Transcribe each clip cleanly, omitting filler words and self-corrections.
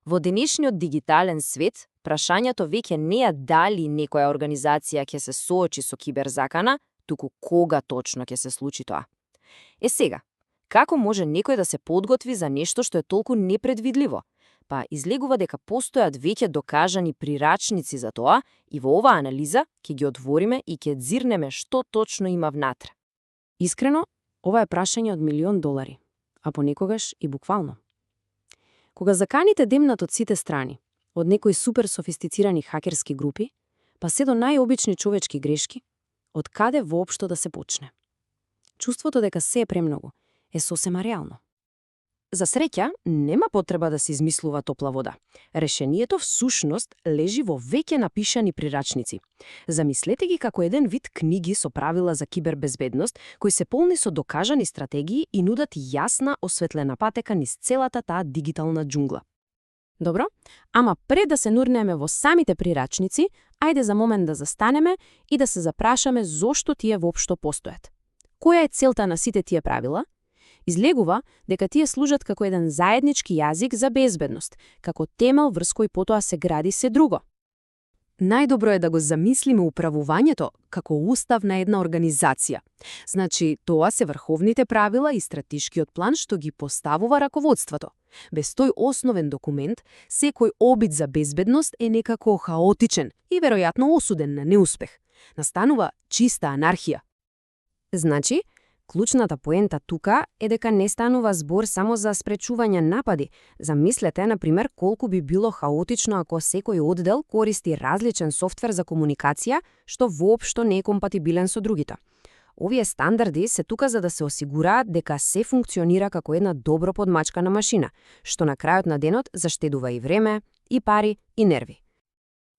Во денешниот дигитален свет, прашањето веќе не е дали некоја организација ќе се соочи со киберзакана, туку кога точно ќе се случи тоа. Сега, како може некој да се подготви за нешто што е толку непредвидливо? Па излегува дека постојат веќе докажани прирачници за тоа и во оваа анализа ќе ги отвориме и ќе дзирнеме што точно има внатре. Искрено, ова е прашање од $1.000.000, а понекогаш и буквално. Кога заканите демнат од сите страни, од некои супер софистицирани хакерски групи, па се до најобични човечки грешки, од каде воопшто да се почне? Чувството дека се е премногу е сосема реално. За среќа, нема потреба да се измислува топла вода. Решението всушност лежи во веќе напишани прирачници. Замислете ги како еден вид книги со правила за кибербезбедност, кои се полни со докажани стратегии и нудат јасна осветлена патека низ целата таа дигитална џунгла. Добро, ама пред да се нурнеме во самите прирачници, ајде за момент да застанеме и да се запрашаме зошто тие воопшто постојат. Која е целта на сите тие правила? Излегува дека тие служат како еден заеднички јазик за безбедност, како темел врз кој потоа се гради се друго. Најдобро е да го замислиме управувањето како устав на една организација. Значи, тоа се врховните правила и стратешкиот план што ги поставува раководството. Без тој основен документ, секој обид за безбедност е некако хаотичен и веројатно осуден на неуспех. Настанува чиста анархија. Значи, клучната поента тука е дека не станува збор само за спречување напади. Замислете, например, колку би било хаотично ако секој оддел користи различен софтвер за комуникација, што воопшто не е компатибилен со другите. Овие стандарди се тука за да се осигураат дека се функционира како една добро подмачкана машина, што на крајот на денот заштедува и време, и пари, и нерви.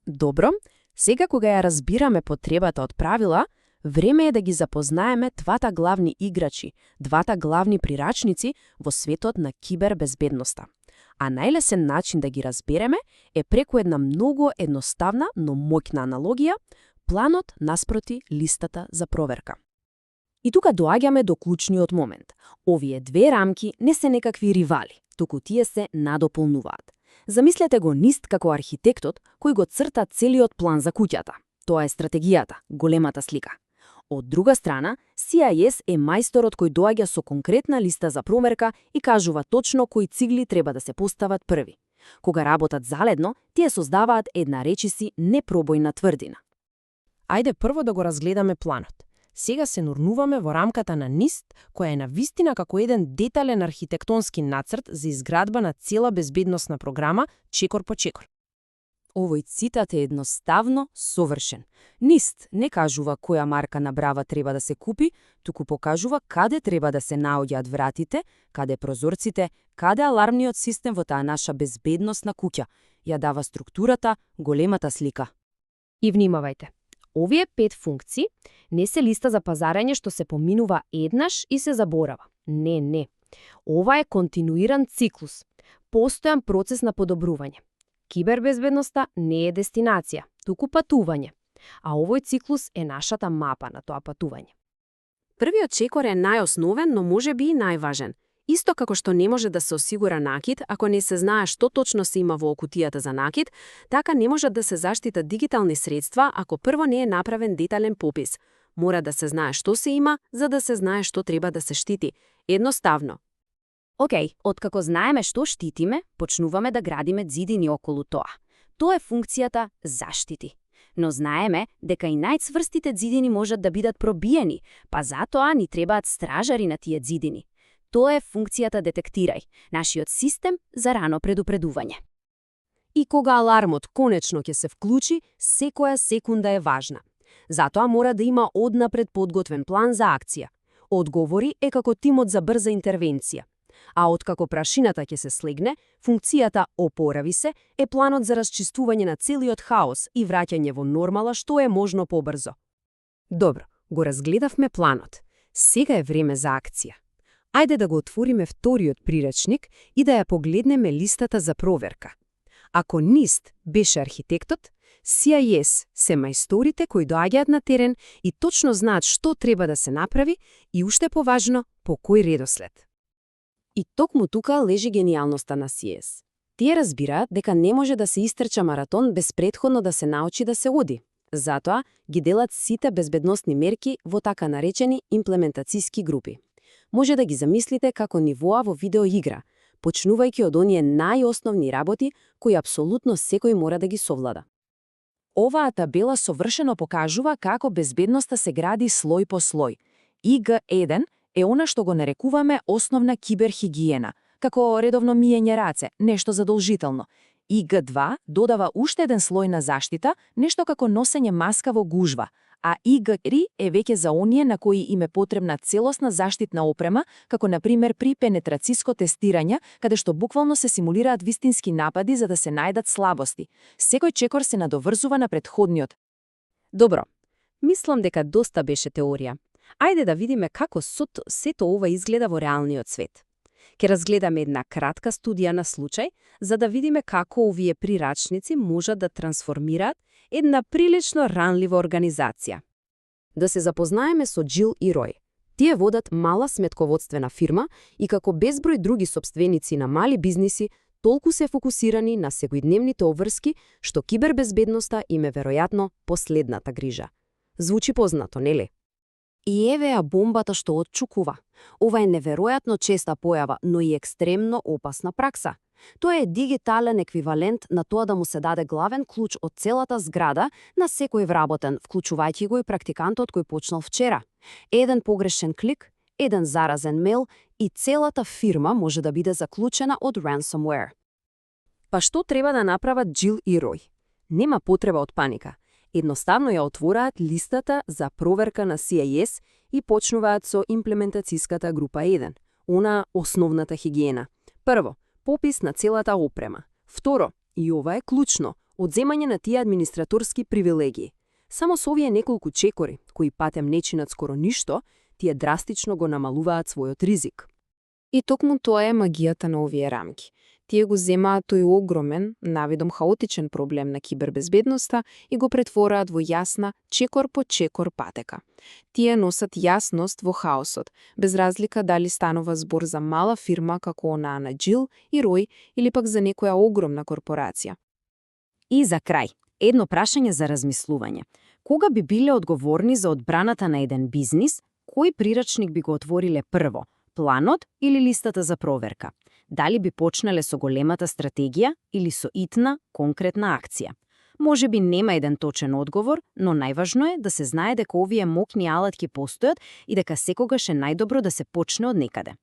Добро, сега кога ја разбираме потребата од правила, време е да ги запознаеме двата главни играчи, двата главни прирачници во светот на кибербезбедноста. А најлесен начин да ги разбереме е преку една многу едноставна, но моќна аналогија, планот наспроти листата за проверка. И тука доаѓаме до клучниот момент. Овие две рамки не се некакви ривали, туку тие се надополнуваат. Замислете го нист како архитектот кој го црта целиот план за куќата. Тоа е стратегијата, големата слика. Од друга страна, CIS е мајсторот кој доаѓа со конкретна листа за проверка и кажува точно кои цигли треба да се постават први. Кога работат заледно, тие создаваат една речиси непробојна тврдина. Ајде прво да го разгледаме планот. Сега се нурнуваме во рамката на NIST, која е на вистина како еден детален архитектонски нацрт за изградба на цела безбедносна програма, чекор по чекор. Овој цитат е едноставно совршен. NIST не кажува која марка на брава треба да се купи, туку покажува каде треба да се наоѓаат вратите, каде прозорците, каде алармниот систем во таа наша безбедносна куќа. Ја дава структурата, големата слика. И внимавајте. Овие 5 функции не се листа за пазарање што се поминува еднаш и се заборава. Не. Ова е континуиран циклус, постојан процес на подобрување. Кибербезбедноста не е дестинација, туку патување. А овој циклус е нашата мапа на тоа патување. Првиот чекор е најосновен, но можеби и најважен. Исто како што не може да се осигура накид ако не се знае што точно се има во кутијата за накид, така не можат да се заштитат дигитални средства ако прво не е направен детален попис. Мора да се знае што се има, за да се знае што треба да се штити. Едноставно. Океј, откако знаеме што штитиме, почнуваме да градиме ѕидини околу тоа. Тоа е функцијата заштити. Но знаеме дека и најцврстите ѕидини можат да бидат пробиени, па затоа ни требаат стражари на тие ѕидини. Тоа е функцијата детектирај, нашиот систем за рано предупредување. И кога алармот конечно ќе се вклучи, секоја секунда е важна. Затоа мора да има однапред подготвен план за акција. Одговори е како тимот за брза интервенција. А откако прашината ќе се слегне, функцијата опорави се е планот за расчистување на целиот хаос и враќање во нормала што е можно побрзо. Добро, го разгледавме планот. Сега е време за акција. Ајде да го отвориме вториот прирачник и да ја погледнеме листата за проверка. Ако NIST беше архитектот, CIS се мајсторите кои доаѓаат на терен и точно знаат што треба да се направи и уште поважно по кој редослед. И токму тука лежи генијалноста на CIS. Тие разбираат дека не може да се истрча маратон без претходно да се научи да се оди. Затоа ги делат сите безбедносни мерки во така наречени имплементацијски групи. Може да ги замислите како нивоа во видеоигра, почнувајќи од оние најосновни работи кои апсолутно секој мора да ги совлада. Оваа табела совршено покажува како безбедноста се гради слој по слој. IG1 е она што го нарекуваме основна киберхигиена, како редовно миење раце, нешто задолжително. IG2 додава уште еден слој на заштита, нешто како носење маска во гужва, а IG3 е веќе за оние на кои им е потребна целосна заштитна опрема, како на пример при пенетрациско тестирање, каде што буквално се симулираат вистински напади за да се најдат слабости. Секој чекор се надоврзува на претходниот. Добро, мислам дека доста беше теорија. Ајде да видиме како сето ова изгледа во реалниот свет. Ке разгледаме една кратка студија на случај, за да видиме како овие прирачници можат да трансформираат една прилично ранлива организација. Да се запознаеме со Джил и Рој. Тие водат мала сметководствена фирма и како безброј други сопственици на мали бизниси, толку се фокусирани на секојдневните обврски, што кибербезбедноста им е веројатно последната грижа. Звучи познато, нели? И еве ја бомбата што отчукува. Ова е неверојатно честа појава, но и екстремно опасна пракса. Тоа е дигитален еквивалент на тоа да му се даде главен клуч од целата зграда на секој вработен, вклучувајќи го и практикантот кој почнал вчера. Еден погрешен клик, еден заразен мејл и целата фирма може да биде заклучена од ransomware. Па што треба да направат Джил и Рој? Нема потреба од паника. Едноставно ја отвораат листата за проверка на CIS и почнуваат со имплементацијската група 1, она основната хигиена. Прво, попис на целата опрема. Второ, и ова е клучно, одземање на тие администраторски привилегии. Само со овие неколку чекори, кои патем не чинат скоро ништо, тие драстично го намалуваат својот ризик. И токму тоа е магијата на овие рамки. Тие го земаат тој огромен, навидом хаотичен проблем на кибербезбедноста и го претвораат во јасна, чекор по чекор патека. Тие носат јасност во хаосот, без разлика дали станува збор за мала фирма како онаа на Джил и Рој или пак за некоја огромна корпорација. И за крај, едно прашање за размислување. Кога би биле одговорни за одбраната на еден бизнис, кој прирачник би го отвориле прво? Планот или листата за проверка? Дали би почнале со големата стратегија или со итна, конкретна акција? Може би нема еден точен одговор, но најважно е да се знае дека овие мокни алатки постојат и дека секогаш е најдобро да се почне од некаде.